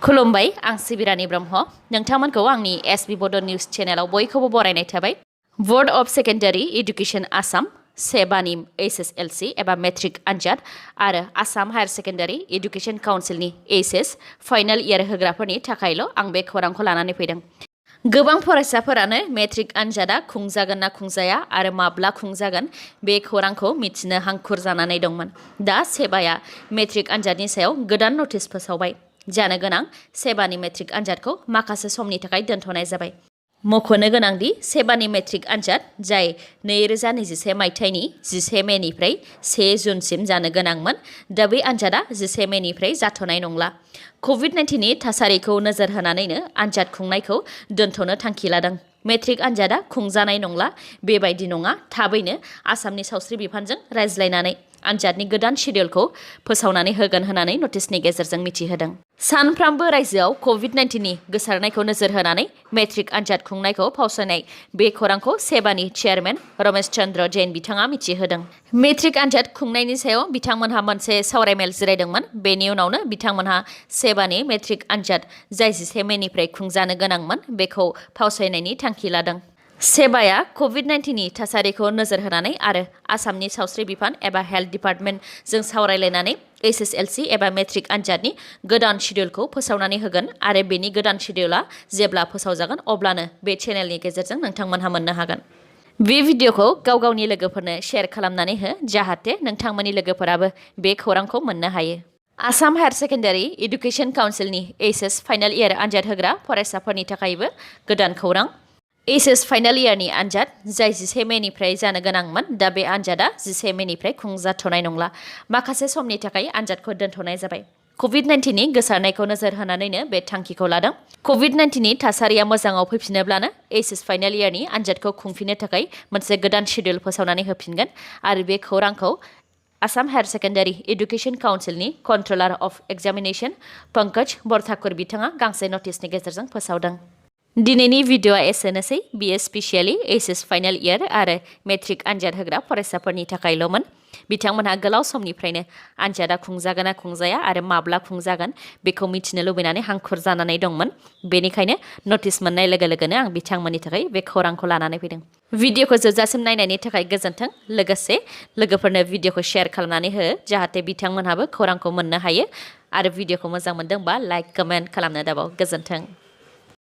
खुलुमबाय आं सिबिरानि ब्रह्म नोंथांमोनखौ आंनि sbbodonews चेनेलाव बयखौबो बरायनाय थाबाय। Board of secondary education Assam सेबानि HSLC एबा मेट्रिक आनजाद आरो आसाम हायर सेकेन्डारि एडुकेशन काउन्सिलनि HS फाइनाल इयार होग्राफोरनि थाखायल' आं बे खौरांखौ लानानै फैदों। गोबां फरायसाफोरानो मेट्रिक आनजादा खुंजागोन ना खुंजाया आरो माब्ला खुंजागोन बे खौरांखौ मिथिनो हांखुर जानानै दंमोन। दा सेबाया मेट्रिक आनजादनि सायाव गोदान नटिस फोसावबाय। जानो गोनां सेबानि मेट्रिक आनजादखौ माखासे समनि थाखाय दोनथ'नाय जाबाय। मख'नो गोनांदि सेबानि मेट्रिक आनजाद जाय 2021 मायथाइनि 11 मेनिफ्राय 1 जुनसिम जानो गोनांमोन दा बे आनजादा 11 मेनिफ्राय जाथ'नाय नंला। कभिड-19नि थासारिखौ नोजोर होनानैनो आनजाद खुंनायखौ दोनथ'नो थांखि लादों। मेट्रिक आनजादा खुंजानाय नंला बेबायदि नङा थाबैनो आसामनि सावस्रि बिफानजों रायज्लायनानै आनजादनि गोदान शेड्युलखौ फोसावनानै होगोन होननानै नटिसनि गेजेरजों मिथिहोदों। सानफ्रामबो रायजोआव कभिड-19नि गोसारनायखौ नोजोर होनानै मेट्रिक आनजाद खुंनायखौ फावसायनाय बे खौरांखौ सेबानि चेयारमेन रमेश चन्द्र जैन बिथाङा मिथिहोदों। मेट्रिक आनजाद खुंनायनि सायाव बिथांमोनहा मोनसे सावरायमेल जिरायदोंमोन। बेनि उनावनो बिथांमोनहा सेबानि मेट्रिक आनजाद जाय 11 मेनिफ्राय खुंजानो गोनांमोन बेखौ फावसायनायनि थांखि लादों। सेबाया कभिड-19नि थासारिखौ नोजोर होनानै आरो आसामनि सावस्रि बिफान एबा हेल्थ डिपार्टमेन्टजों सावरायलायनानै HSLC एबा मेट्रिक आनजादनि गोदान शेड्युलखौ फोसावनानै होगोन आरो बेनि गोदान शेड्युला जेब्ला फोसावजागोन अब्लानो बे चेनेलनि गेजेरजों नोंथांमोनहा मोननो हागोन। बे भिडिअखौ गावनि लोगोफोरनो शेयार खालामनानै हो जाहाथे नोंथांमोननि लोगोफोराबो बे खौरांखौ मोननो हायो। आसाम हायर सेकेन्डारि एडुकेशन काउन्सिलनि HS फाइनाल इयार आनजाद होग्रा फरायसाफोरनि थाखायबो गोदान खौरां। HS फाइनाल इयारनि आनजाद जाय 11 मेनिफ्राय जानो गोनांमोन दा बे आनजादा 11 मेनिफ्राय खुंजाथ'नाय नंला। माखासे समनि थाखाय आनजादखौ दोनथ'नाय जाबाय। कभिड-19नि गोसारनायखौ नोजोर होनानैनो बे थांखिखौ लादों। कभिड-19नि थासारिया मोजाङाव फैफिनोब्लानो HS फाइनाल इयारनि आनजादखौ खुंफिननो थाखाय मोनसे गोदान शेड्युल फोसावनानै होफिनगोन आरो बे खौरांखौ आसाम हायर सेकेन्डारि एडुकेशन काउन्सिलनि controller of examination Pankaj Barthakur बिथाङा गांसे नटिसनि गेजेरजों फोसावदों। दिनैनि भिडिअ'आ एसेनोसै बियो स्पेसियेलि HS फाइनाल इयार आरो मेट्रिक आनजाद होग्रा फरायसाफोरनि थाखायल'मोन। बिथांमोनहा गोलाव समनिफ्रायनो आनजादा खुंजागोन ना खुंजाया आरो माब्ला खुंजागोन बेखौ मिथिनो लुबैनानै हांखुर जानानै दंमोन। बेनिखायनो नटिस मोननाय लोगो लोगोनो आं बिथांमोननि थाखाय बे खौरांखौ लानानै फैदों। भिडिअ'खौ जोबजासिम नायनायनि थाखाय गोजोन्थों। लोगोसे लोगोफोरनो भिडिअ'खौ शेयार खालामनानै हो जाहाथे बिथांमोनहाबो खौरांखौ मोननो हायो आरो भिडिअ'खौ मोजां मोनदोंबा लाइक कमेन्ट खालामनो दाबाव। गोजोन्थों।